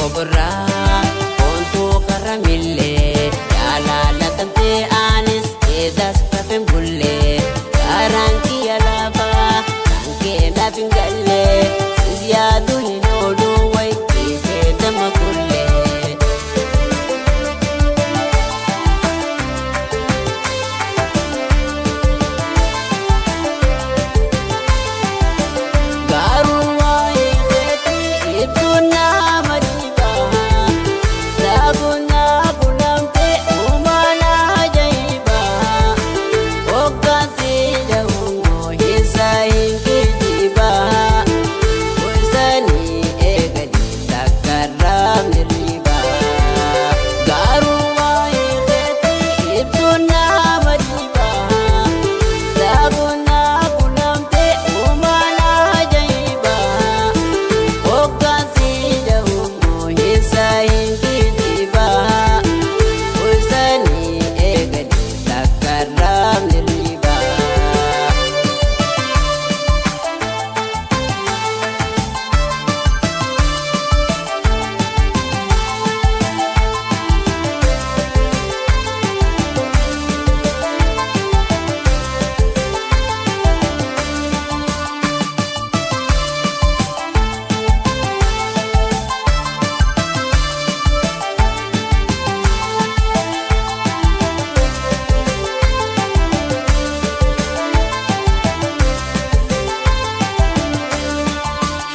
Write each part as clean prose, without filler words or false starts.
Oborraa koontuu karamillee jaalalatamtee anis eedas kafen bullee karaan kiyya lafaa kan kee naaf hin gallee sis yaadu hin oolu wayitisee dama kullee. Garuu waa'ee keetii ibsuun nama dhiba. Laaguun bulamtee uumaan ajaa'iba. Hoggansi da'ummoo isa hin geejjiba. Gorsanii eegalee takkarraa mirriba. Garuu waa'ee keetii ibsuun nama dhiba. Laaguun bulamtee uumaan ajaa'iba. Hoggansi da'ummoo isa hin geejjiba. Gorsanii eegalee takkarraa mirriba.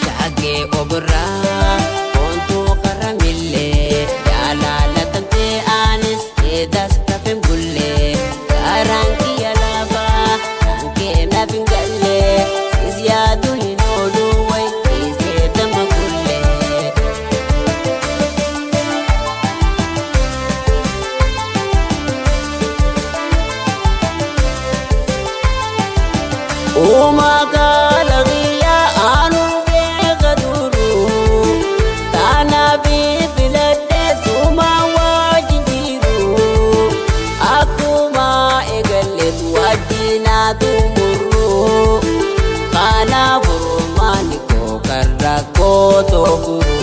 Shaggee oborraa koontuu karamillee jaalalatamtee anis eedas kafen bullee karaan kiyya lafaa kan kee naaf hin gallee sis yaadu hin oolu wayitisee dama kullee. Uumaa kalaqiyyaa aanuu beeka duruu taanaaf filadhee sumaa wajjin jiru akkuma eegalleetu wajjinaa tumurru kanaaf oromaan koo karra koo tookuru.